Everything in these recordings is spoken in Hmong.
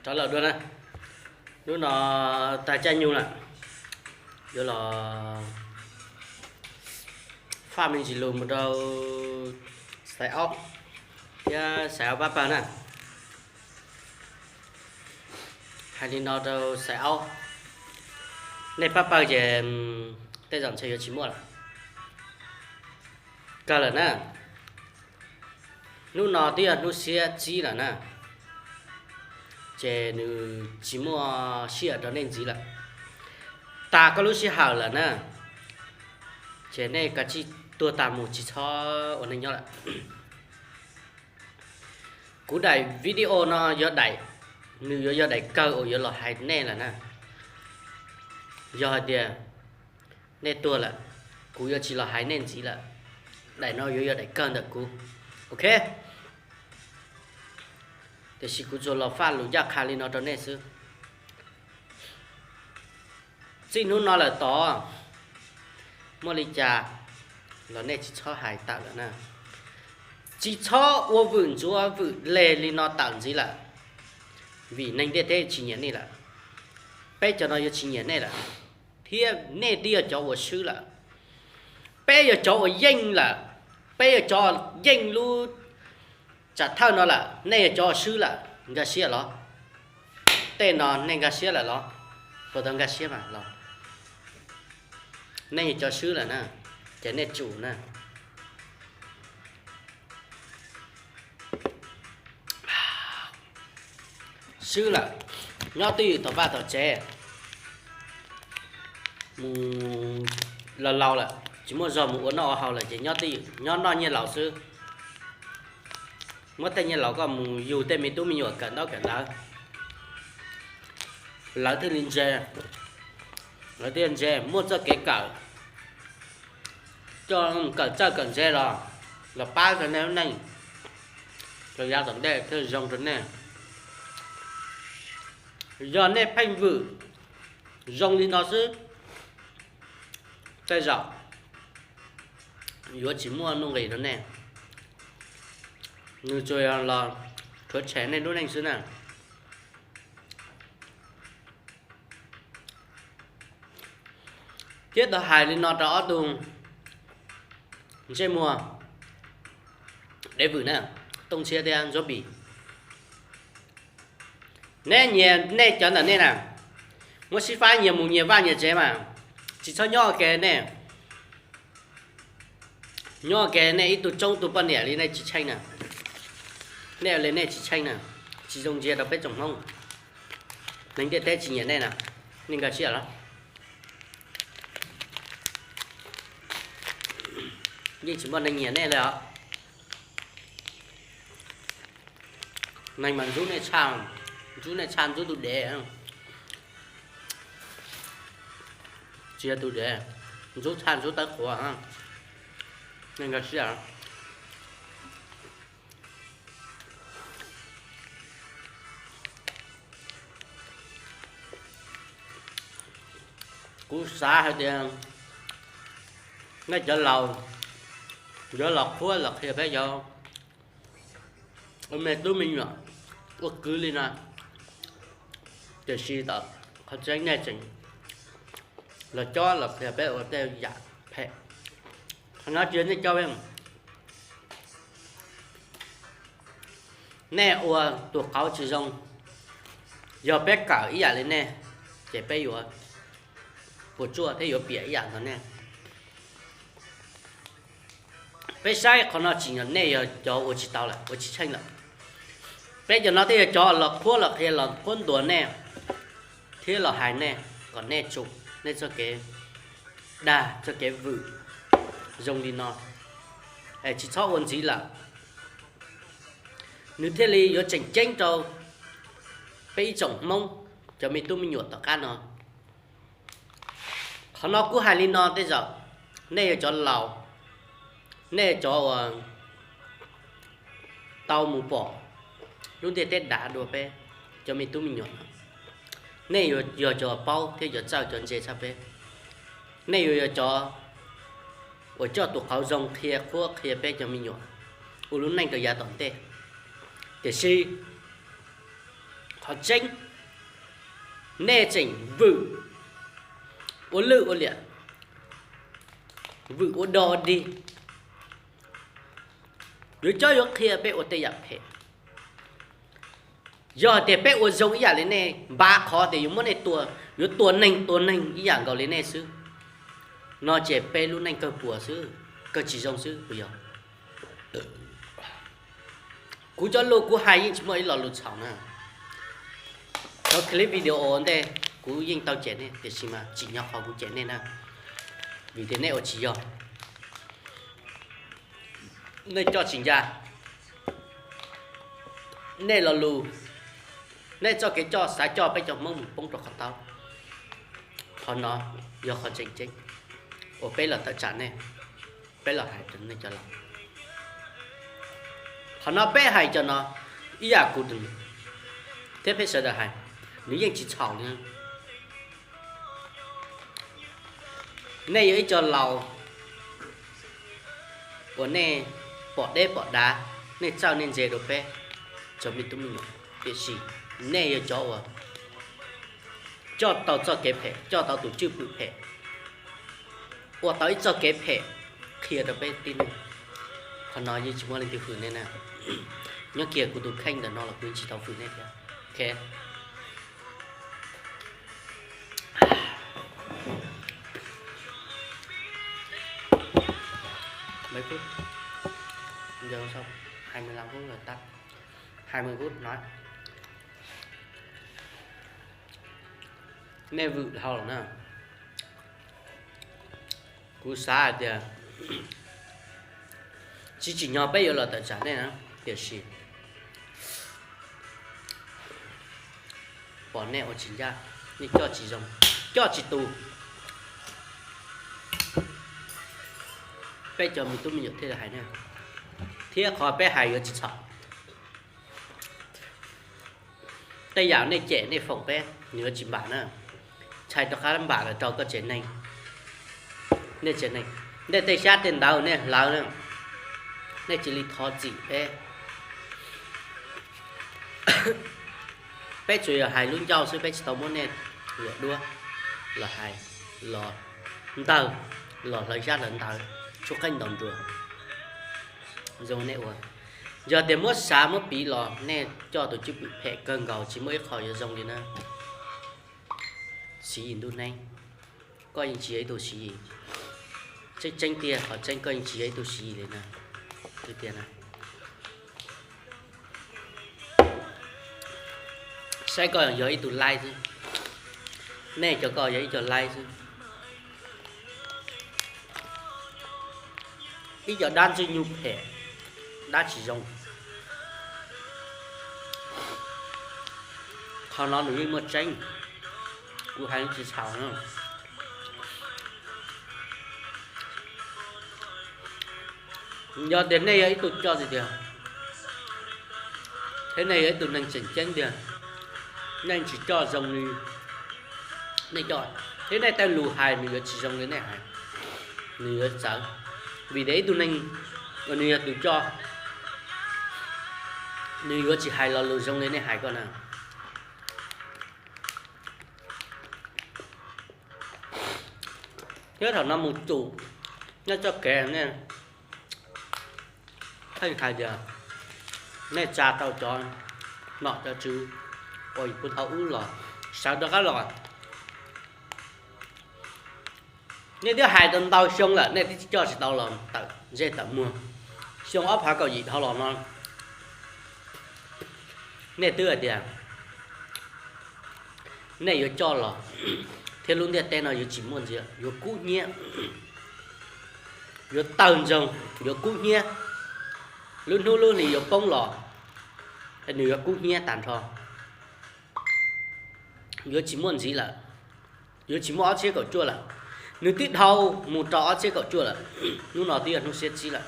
Rov los dua na, hnub no tag caij nyoog lawm, yuav los faj me ntsis lus mus rau Xaiv Aub thiab Xaiv Aub pab pawg na. Hais li no rau Xaiv Aub, nej pab pawg ces tej zaum ntshe yuav tsis muaj lawm, kawg lawm na. Hnub no twb yog hnub xiab tsib lawm na, ces nws tsis muaj sij hawm rau nej ntxiv lawm. Tas koj lub sij hawm lawm na, ces nej kav tsij tuag tas mus tsis txhob ua neej nyob lawm. Kuv daim video no yog daim, nws yuav yog daim kawg uas yuav los hais nej lawm na. Yog hais tias nej tuag lawm, kuv yuav tsis los hais nej ntxiv lawm. Daim no yuav yog daim kawg ntawm kuv, ok? Tiam sis kuv tsuas los faj lus ncaj qha li no rau nej xwb. Txij hnub no lawm tod, muaj li cas los nej tsis txhob hais tawm lawm na. Tsis txhob ua vwm ntxuav vwm leg li no tawm ntxiv lawm, vim neeg ntiaj teb tsis nyiam nej lawm. Peb cov no yuav tsis nyiam nej lawm, thiab nej twb yog cov uas swb lawm. Peb yog cov uas yeej lawm, peb yog cov yeej lub tsam thawj no lawm, nej yog cov uas swb lawm, nkag siab los? Tej no nej nkag siab lawm los? Puas tau nkag siab mas los? Nej yog cov swb lawm na, ces nej tsum na. Swb lawm, nyob twj ywm tom vaj tom tsev, mus laus laus lawm tsis muaj zog mus ua noj ua haus lawm ces nyob twj ywm nyob noj nyiaj laus xwb. Muab tej nyiaj laus koj mus yug tej me tub me nyuam kawm ntaub kawm ntawv. Lawv thiaj li ntse, lawv thiaj ntse muaj txoj kev kawm, coj kawm txawj kawm ntse los, los pab rau nej lub neej, rau yav tom ntej thiaj zoo rau nej. Yog nej pheej vwm zoo li no xwb, tej zaum yuav tsis muaj nuj nqis rau nej. Nws tsuas yog los rhuav tshem nej lub neej xwb na. Thiab tau hais li no rau ob tug ntsej muag dev vwm na, Tooj Ntshiab thiab Ntsuab Pis. Neb nyias nej cov ntawm nej na, muab sib faib nyias mus nyias vaj nyias tsev mas, tsis txhob nyob ua ke nej. Nyob ua ke nej ib tug tsoob tug poj niam li nej tsis tsheej na. Nej ua li nej tsis tsheej na, tsis zoo ntsia rau peb tsoom Hmoob. Neeg ntiaj teb tsis nyiam nej na, nej nkag siab los? Yeej tsis muaj neeg nyiam nej li os. Neeg mas ntxub nej tshaj, ntxub nej tshaj ntxub tus dev, tsis yog tus dev, ntxub tshaj ntxub tawb quav. Nej nkag siab. Kuv xav hais tias nej cov laus yuav los qhuab los qhia peb cov ua me tub me nyuam ua kwv li no, tiam sis tom qhov tseeb nej tseem los cob los qhia peb ua tej yam phem. Qhov no tsis yog nej cob peb, nej ua tus qauv tsis zoo. Yog peb kawm ib yam li nej, ces peb yuav puas tsuaj thiab yuav piam ib yam nkaus nej. Peb saib qhov no tsis yog nej yog cov ua tsis tau lawm, ua tsis tsheej lawm. Peb cov no thiaj yog cov los qhuab los qhia los qhuab ntuas nej thiab los hais nej kom nej tsum nej txoj kev dag txoj kev vwm zoo li no, es tsis txhob ua ntxiv lawm. Nws thiaj li yuav tseem ceeb rau peb ib tsoom Hmoob cov me tub me nyuam tom qab no. Qhov no kuv hais li no tej zaum nej yog cov laus, nej yog cov uas tau mus pom lub ntiaj teb dav dua peb cov me tub me nyuam no. Nej yuav yog cov paub thiab cov txawj cov ntse tshaj peb. Nej yuav yog cov uas coj tus qauv zoo qhia qhuab qhia peb cov me nyuam ua lub neej rau yav tom ntej. Tiam sis Qhov tseeb, nej tseem vwm ua lwj ua liam, vwm ua do ua dig. Yuav cob yuav qhia peb ua tej yam phem. Yog hais tias peb ua zoo ib yam li nej, npav qhov tias yuav muab nej tua, yuav tua neeg tua neeg ib yam nkaus li nej xwb, no ces peb lub neej kawg puas xwb, kawg tsis zoo xwb puas yog? Kuv cov lus kuv hais yeej tsis muaj ib lo lus txhaum na. Cov clip video ua ntej kuv yeej tau cem nej, tiam sis mas tsim nyog qhov kuv cem nej na, vim tias nej ua tsis yog. Nej coj tsis ncaj, nej lo lus, nej txoj kev coj xav coj peb cov Hmoob mus poob rau qhov taub. Qhov no yog qhov tseem ceeb uas peb los tawm tsam nej, peb los hais rau nej cov laus. Qhov no peb hais cov no ib yam kuv thiab peb sawv daws hais, nws yeej tsis txhaum li. Nej yog ib co laus uas nej pom deb pom dav, nej txawj nej ntse rau peb cov me tub me nyuam, tiam sis nej yog cov uas coj tau txoj kev phem, coj tau tus cwj pwm phem, ua tau ib txoj kev phem qhia rau peb tib neeg. Qhov no yeej tsis muaj leej twg hwm nej na. Nyob kiag kuv tus kheej ntawm no los kuv yeej tsis tau hwm nej thiab. Ok. Mấy phút. Giờ sao? Hai mươi lăm phút rồi tắt. Hai mươi phút nói. Nej vwm dhau lawm na. Kuv xav hais tias tsis tsim nyog peb yuav los tawm tsam nej na, tiam sis pom nej ua tsis ncaj, nej coj tsis zoo, coj tsis tus, peb cov me tub me nyuam thiaj li hais nej, thiab qhov peb hais yuav tsis txhaum. Tej yam nej cem nej foom peb nws yuav tsis npam na. Ntshai rov qab npam los rau koj tsev neeg, nej tsev neeg, nej tej xyab tej ntawv nej hlawv na, nej cia li thov txim peb. Peb tsuas yog hais lub ncauj xwb, peb tsis tau muab nej luam duab los hais, los ntawg, los hlawv xyab hlawv ntawv, tshuab qeej ntaus nruas zoo nej ua. Yog tias muab xav muab piv los nej coj tus cwj pwm phem kawg nkaus, tsis muaj ib qho yuav zoo li na. Siv Yis Ntuj Neeb, koj yeej tsis yog ib tug Siv Yis. Tseeb tseeb tiag, qhov tseeb koj yeej tsis yog ib tug Siv Yis li na. Tiag tiag na. Saib koj yog ib tug laib xwb, nej cov koj yog ib co laib xwb, ib co dab ntxwg nyoog phem, dab tsis zoo. Qhov no nws yeej muaj tseeb, kuv hais tsis txhaum na. Yog tias nej yog ib tug coj tiag tiag, thiab nej yog ib tug neeg tseem ceeb tiag, nej tsis coj zoo li nej coj, thiab nej tej lus hais nws yuav tsis zoo li nej hais, nws yuav txawv. Vim tias ib tug neeg uas nws yog tus coj, nws yuav tsis hais lo lus zoo li nej hais koj na. Thiab thaum no mus tsum nej txoj kev, nej pheej hais tias nej tsa tau cov nom cov tswv uas puv thaum ub los sawv rov qab los. Nej twb hais tau ntau xyoo lawm, nej twb coj tsis tau los tawm ntsej tawm muag. Xyoo ob phav kaum yim dhau los no, nej twb hais tias nej yuav coj los, thiab lub ntiaj teb no yuav tsis muaj ntxiv, yuav kub hnyiab, yuav tawg ntsoog, yuav kub hnyiab, lub hnub lub hli yuav poob los, nws yuav kub hnyiab tag nrho, yuav tsis muaj ntxiv lawm, yuav tsis muaj ob txhiab kaum cuaj lawm. Nws twb dhau mus rau ob txhiab kaum cuaj lawm, hnub no twb yog hnub xiab tsib lawm.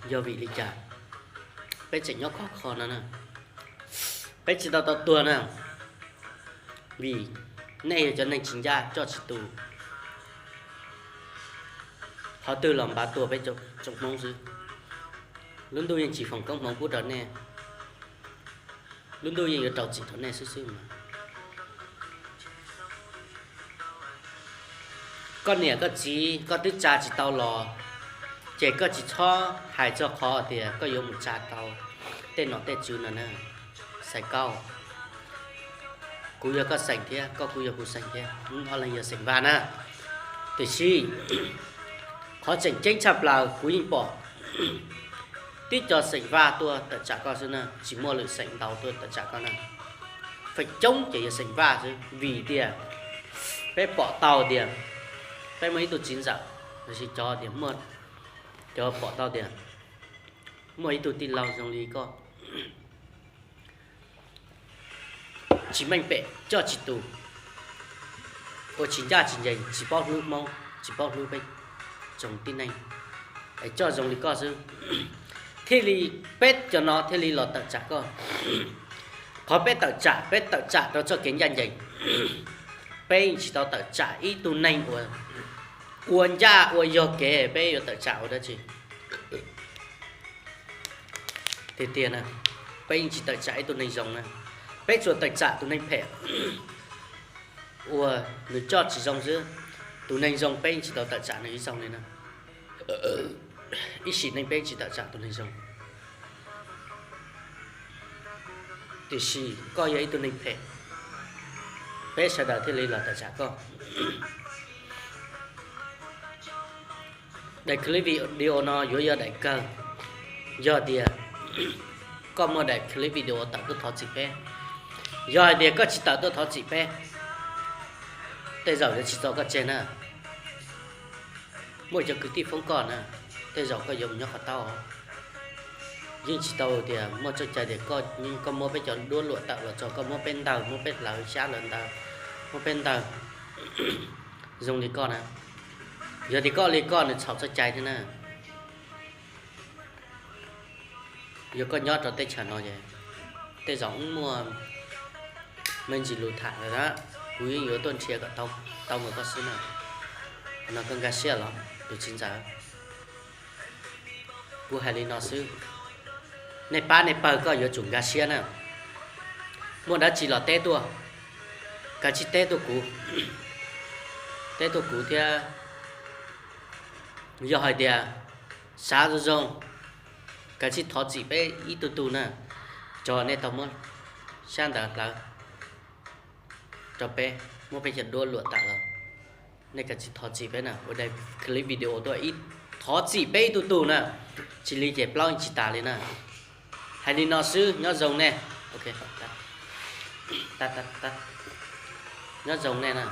Yog vim li cas peb tseem nyob khov kho no na? Peb tsis tau tau tuag na, vim nej yog cov neeg tsis ncaj coj tsis tus, qhov twg los npav tuag peb tsoom Hmoob xwb. Lub ntuj yeej tsis foom koob hmoov pub rau nej. Lub ntuj yeej yuav rau txim rau nej xwb xwb. Koj niam koj txiv koj twb tsa tsis tau los, ces koj tsis txhob hais txog qhov tias koj yuav mus tsa tau tej nom tej tswv no na. Xaiv koj, kuv yog koj xeem thiab, koj kuj yog kuv xeem thiab, ob leeg yog xeem Vaj na. Tiam sis qhov tseem ceeb tshaj plaws kuv yeej pom tib co xeem Vaj tuaj tawm tsam koj xwb na, tsis muaj lwm xeem ntau tuaj tawm tsam koj na. Feem coob ces yog xeem Vaj xwb, vim tias peb pom tau tias peb muaj ib tug txiv ntxawm, los sis cov tias muaj, cov pom tau tias muaj ib tug tij laug zoo li koj, tsis meej pem, coj tsis tus, ua tsis ncaj tsis ncees, tsis paub hlub Hmoob, tsis paub hlub peb tsoom tib neeg, es coj zoo li koj xwb, thiaj li peb cov no thiaj li los tawm tsam koj. Qhov peb tawm tsam, peb tawm tsam rau txoj kev ncaj ncees, peb yeej tsis tau tawm tsam ib tug neeg uas ua ncaj ua yog kev, peb yuav tawm tsam ua dab tsi? Tiag tiag na, peb yeej tsis tawm tsam ib tug neeg zoo na, peb tsuas tawm tsam tus neeg phem uas nws coj tsis zoo xwb. Tus neeg zoo peb yeej tsis tau tawm tsam nws ib zaug li na. Ib sim neej peb tsis tawm tsam tus neeg zoo. Tiam sis koj yog ib tug neeg phem, peb sawv daws thiaj li los tawm tsam koj. Daim clip video no yuav yog daim kawg. Yog tias koj muaj daim clip video tawm tuaj thov txim peb, yog hais tias koj tsis tawm tuaj thov txim peb, tej zaum yuav tsis tso koj tseg na. Muaj cov kwv tij foob koj na, tej zaum koj yuav mus nyob qhov taub. Yeej tsis tau tias muaj txoj cai tias koj muab peb cov duab luam tawm los txog, koj muab peb ntawg, muab peb hlawv xyab hlawv ntawv, muab peb ntawg zoo li koj na. Yog tias koj li koj nws txhaum txoj cai thiab na. Yog koj nyob rau teb chaws no es tej zaum wb muaj me ntsis lus tham lawm na, kuv yeej yuav tuaj nrhiav kom tau nkaus koj xwb na. No koj nkag siab los tus txiv ntxawm? Kuv hais li no xwb, nej pab nej pawg koj yuav tsum nkag siab na. Muaj dab tsi los teb tuaj, kav tsij teb tuaj kuv, teb tuaj kuv thiab. Yog hais tias xav zoo zoo, kav tsij thov txim peb ib tug tug na, tso nej tau muab xyab ntawv hlawv rau peb, muab peb cov duab luam tawm los. Nej kav tsij thov txim peb na, ua daim clip video tuaj ib, thov txim peb ib tug tug na, tsis li ces plaub tsis tas li na. Hais li no xwb, nyob zoo nej. Nyob zoo nej na.